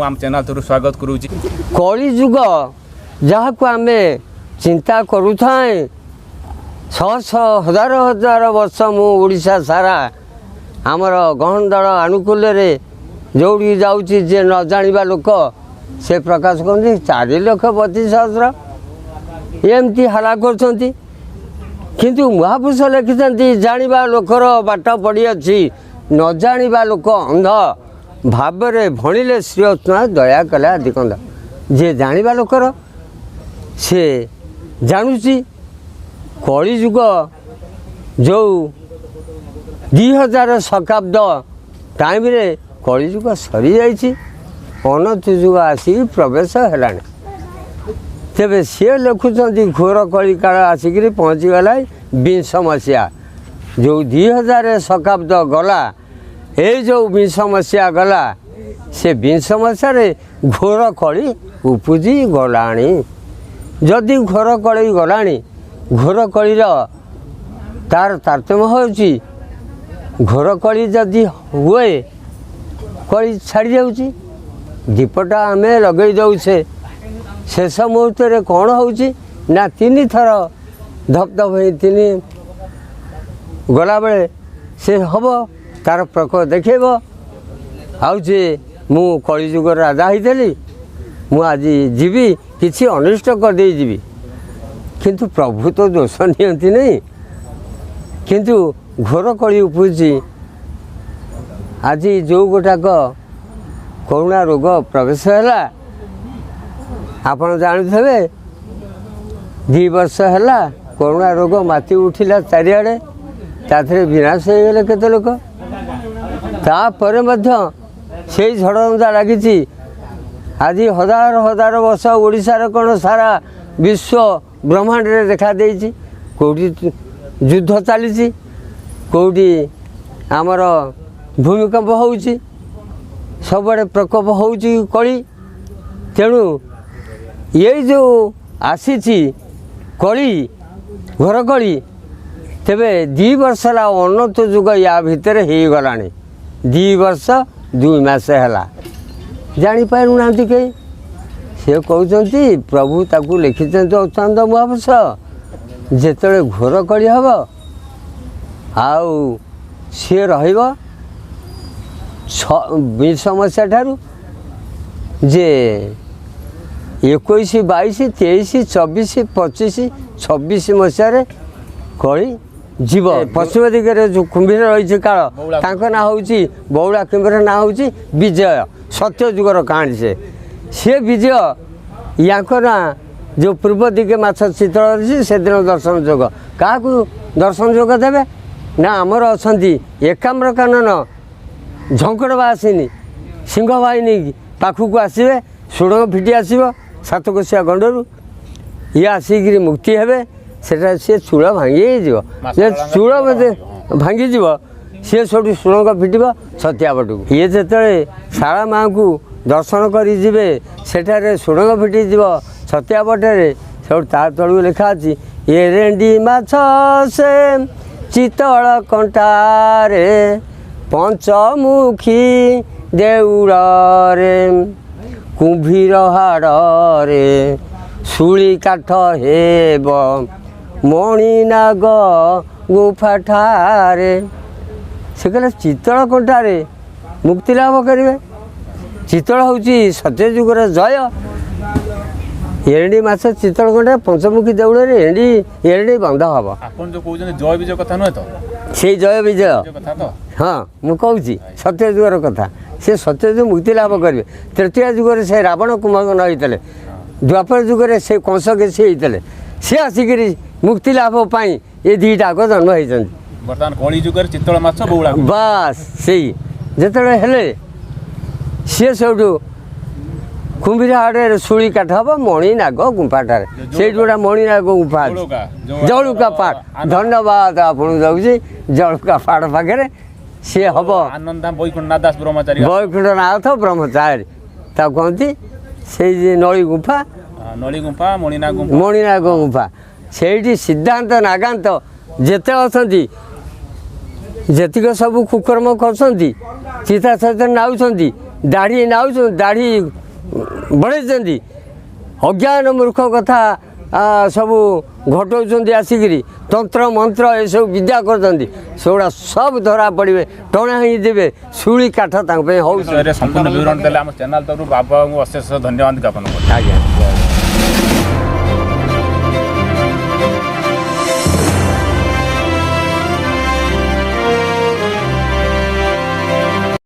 ଆମ ଚ୍ୟାନେଲ୍ ତରଫରୁ ସ୍ୱାଗତ କରୁଛି। କଳିଯୁଗ ଯାହାକୁ ଆମେ ଚିନ୍ତା କରୁଥାଏଁ, ଶହ ଶହ ହଜାର ହଜାର ବର୍ଷ ମୁଁ ଓଡ଼ିଶା ସାରା ଆମର ଗହଣଦଳ ଆନୁକୂଲ୍ୟରେ ଯେଉଁଠିକି ଯାଉଛି, ଯିଏ ନ ଜାଣିବା ଲୋକ ସେ ପ୍ରକାଶ କରନ୍ତି 4,32,000, ଏମିତି ହାଲା କରୁଛନ୍ତି। କିନ୍ତୁ ମହାପୁରୁଷ ଲେଖିଛନ୍ତି, ଜାଣିବା ଲୋକର ବାଟ ପଡ଼ିଅଛି, ନ ଜାଣିବା ଲୋକ ଅନ୍ଧ ଭାବରେ ଭଣିଲେ ଶ୍ରୀ ଅଚ୍ୟୁତ ଦୟା କଲେ ଆଦିକନ୍ଦ। ଯିଏ ଜାଣିବା ଲୋକର ସେ ଜାଣୁଛି। କଳିଯୁଗ ଯେଉଁ 2000 ଶତାବ୍ଦ ଟାଇମ୍ରେ କଳିଯୁଗ ସରିଯାଇଛି, ଅନନ୍ତ ଯୁଗ ଆସିକି ପ୍ରବେଶ ହେଲାଣି। ତେବେ ସିଏ ଲେଖୁଛନ୍ତି ଘୋର କଳିକାଳ ଆସିକିରି ପହଞ୍ଚିଗଲା ବିଂଶ ମସିହା। ଯେଉଁ 2000 ଶତାବ୍ଦ ଗଲା, ଏଇ ଯେଉଁ ବିଂଶ ମସିହା ଗଲା, ସେ ବିଂଶ ମସିହାରେ ଘୋର କଳି ଉପୁଜି ଗଲାଣି। ଯଦି ଘୋର କଳି ଗଲାଣି, ଘୋର କଳିର ତାର ତାରତମ୍ୟ ହେଉଛି, ଘୋର କଳି ଯଦି ହୁଏ କଳି ଛାଡ଼ି ଯାଉଛି। ଦୀପଟା ଆମେ ଲଗେଇ ଦେଉଛେ, ଶେଷ ମୁହୂର୍ତ୍ତରେ କ'ଣ ହେଉଛି ନା ତିନିଥର ଧପ ଧପ ହେଇ ତିନି ଗଲାବେଳେ ସେ ହେବ, ତାର ପ୍ରକୋପ ଦେଖେଇବ। ଆଉ ଯେ ମୁଁ କଳିଯୁଗର ରାଜା ହେଇଥିଲି, ମୁଁ ଆଜି ଯିବି, କିଛି ଅନିଷ୍ଟ କରିଦେଇ ଯିବି। କିନ୍ତୁ ପ୍ରଭୁ ତ ଦୋଷ ନିଅନ୍ତି ନାହିଁ। କିନ୍ତୁ ଘୋର କଳି ଉପୁଜି ଆଜି ଯେଉଁ ଗୋଟାକ କରୁଣା ରୋଗ ପ୍ରବେଶ ହେଲା, ଆପଣ ଜାଣୁଥିବେ, 2 ବର୍ଷ ହେଲା କରୁଣା ରୋଗ ମାତି ଉଠିଲା ଚାରିଆଡ଼େ, ତା ଦେହରେ ବିନାଶ ହେଇଗଲେ କେତେ ଲୋକ। ତାପରେ ମଧ୍ୟ ସେଇ ଝଡ଼ଝଞ୍ଜା ଲାଗିଛି। ଆଜି ହଜାର ହଜାର ବର୍ଷ ଓଡ଼ିଶାର କ'ଣ ସାରା ବିଶ୍ୱ ବ୍ରହ୍ମାଣ୍ଡରେ ଦେଖାଦେଇଛି। କେଉଁଠି ଯୁଦ୍ଧ ଚାଲିଛି, କେଉଁଠି ଆମର ଭୂମିକମ୍ପ ହେଉଛି, ସବୁଆଡ଼େ ପ୍ରକୋପ ହେଉଛି କଳି। ତେଣୁ ଏଇ ଯେଉଁ ଆସିଛି କଳି, ଘୋର କଳି, ତେବେ 2 ବର୍ଷ ହେଲା ଅନନ୍ତ ଯୁଗ ୟା ଭିତରେ ହେଇଗଲାଣି। 2 ବର୍ଷ 2 ମାସ ହେଲା, ଜାଣିପାରୁନାହାନ୍ତି କେହି। ସେ କହୁଛନ୍ତି ପ୍ରଭୁ ତାକୁ ଲେଖିଛନ୍ତି ଅତ୍ୟନ୍ତ ମହାପୁରୁଷ, ଯେତେବେଳେ ଘୋର କଳି ହେବ ଆଉ ସିଏ ରହିବ ବିଂଶ ମସିହା ଠାରୁ ଯେ 21, 22, 23, 24, 25, 26 ମସିହାରେ କଳି ଯିବ। ପଶ୍ଚିମ ଦିଗରେ ଯେଉଁ କୁମ୍ଭୀର ରହିଛି କାଳ, ତାଙ୍କ ନାଁ ହେଉଛି ବଉଳା କୁମ୍ଭୀର, ନାଁ ହେଉଛି ବିଜୟ। ସତ୍ୟ ଯୁଗର କାହାଣୀ ସେ। ସିଏ ବିଜୟ, ୟାଙ୍କ ନାଁ ଯେଉଁ ପୂର୍ବ ଦିଗେ ମାଛ ଚିତ୍ର ଅଛି, ସେଦିନ ଦର୍ଶନ ଯୋଗ। କାହାକୁ ଦର୍ଶନ ଯୋଗ ଦେବେ ନା ଆମର ଅଛନ୍ତି ଏକାମ୍ର କାନନ ଝଙ୍କଡ଼ବାସିନୀ ସିଂହବାହିନୀ ପାଖକୁ ଆସିବେ, ସୁଡ଼ଙ୍ଗ ଫିଟି ଆସିବ ସାତକୋଶିଆ ଗଣ୍ଡରୁ, ଇଏ ଆସିକିରି ମୁକ୍ତି ହେବେ। ସେଟା ସିଏ ଚୂଳ ଭାଙ୍ଗି ହେଇଯିବ, ଯେ ଚୂଳ ଭାଙ୍ଗିଯିବ, ସିଏ ସେଠୁ ସୁଡ଼ଙ୍ଗ ଫିଟିବ ଛତିଆବଟକୁ। ଇଏ ଯେତେବେଳେ ଶାରଳା ମାଆଙ୍କୁ ଦର୍ଶନ କରିଯିବେ, ସେଠାରେ ସୁଡ଼ଙ୍ଗ ଫିଟିଯିବ ଛତିଆବଟରେ। ସେଠୁ ତା ତଳକୁ ଲେଖା ଅଛି, ଏରେଣ୍ଡି ମାଛ ସେ ଚିତଳ କଣ୍ଟାରେ ପଞ୍ଚମୁଖୀ ଦେଉଳରେ କୁମ୍ଭୀର ହାଡ଼ରେ ଶୁଳି କାଠ ହେବ ମଣିନାଗ ଗୁମ୍ଫାଠାରେ। ସେ କହିଲେ ଚିତଳ କଣ୍ଟାରେ ମୁକ୍ତି ଲାଭ କରିବେ। ଚିତଳ ହେଉଛି ସତ୍ୟଯୁଗର ଜୟ। ଏରେଣ୍ଡି ମାଛ ଚିତଳ କଣ୍ଟା ପଞ୍ଚମୁଖୀ ଦେଉଳରେ ଏଣ୍ଡି ଏରେଣ୍ଡି ବନ୍ଧ ହେବ। ଆପଣ ଯେଉଁ କହୁଛନ୍ତି ଜୟ ବିଜୟ କଥା ନୁହେଁ ତ? ସେଇ ଜୟ ବିଜୟ କଥା ତ? ହଁ, ମୁଁ କହୁଛି ସତ୍ୟଯୁଗର କଥା। ସେ ସତ୍ୟଯୁଗ ମୁକ୍ତି ଲାଭ କରିବେ। ତୃତୀୟ ଯୁଗରେ ସେ ରାବଣ କୁମ୍ଭକର୍ଣ୍ଣ ହେଇଥିଲେ, ଦ୍ୱାପର ଯୁଗରେ ସେ କଂସ କେଶୀ ହେଇଥିଲେ। ସେ ଆସିକିରି ମୁକ୍ତି ଲାଭ ପାଇଁ ଏ ଦୁଇଟା ଆଗ ଜନ୍ମ ହେଇଛନ୍ତି। ବର୍ତ୍ତମାନ କଳି ଯୁଗରେ ଚିତଳ ମାଛ ବଉଳା ବାସ୍, ସେଇ ଯେତେବେଳେ ହେଲେ ସିଏ ସେଇଠୁ କୁମ୍ଭୀର ହାଡ଼ରେ ଶୁଳି କାଠ ହେବ ମଣିନାଗ ଗୁମ୍ଫାଠାରେ। ସେଇଠି ଗୋଟେ ମଣିନାଗ ଗୁମ୍ଫା ଅଛି, ଜଳୁକା ପାହାଡ଼। ଧନ୍ୟବାଦ ଆପଣଙ୍କୁ ଯାଉଛି। ଜଳୁକା ପାହାଡ଼ ପାଖରେ ସିଏ ହେବ। ଆନନ୍ଦ ବୈକୁଣ୍ଠନାଥ ଦାସ ବ୍ରହ୍ମଚାରୀ, ବୈକୁଣ୍ଠନାଥ ବ୍ରହ୍ମଚାରୀ ତାକୁ କହନ୍ତି। ସେଇ ଯେ ନଳି ଗୁମ୍ଫା, ନଳି ଗୁମ୍ଫା, ମଣିନାଗ ଗୁମ୍ଫା, ମଣିନାଗ ଗୁମ୍ଫା, ସେଇଠି ସିଦ୍ଧାନ୍ତ ନାଗାନ୍ତ ଯେତେ ଅଛନ୍ତି ଯେତିକ ସବୁ କୁକର୍ମ କରୁଛନ୍ତି, ଚିତା ସହିତ ନାଉଛନ୍ତି, ଦାଢ଼ି ନାଉଛନ୍ତି, ଦାଢ଼ି ବଢ଼େଇଛନ୍ତି, ଅଜ୍ଞାନ ମୂର୍ଖ କଥା ସବୁ ଘଟଉଛନ୍ତି ଆସିକିରି, ତନ୍ତ୍ର ମନ୍ତ୍ର ଏସବୁ ବିଦ୍ୟା କରୁଛନ୍ତି, ସେଗୁଡ଼ା ସବୁ ଧରା ପଡ଼ିବେ, ଟଣା ହେଇଯିବେ, ଶୁଳି କାଠ ତାଙ୍କ ପାଇଁ ହେଉଛି। ବିଷୟରେ ସମ୍ପୂର୍ଣ୍ଣ ବିବରଣୀ ଦେଲେ। ଆମ ଚ୍ୟାନେଲ ତରଫରୁ ବାବାଙ୍କୁ ଅଶେଷ ଧନ୍ୟବାଦ ଜ୍ଞାପନ କରୁଛୁ। ଆଜ୍ଞା।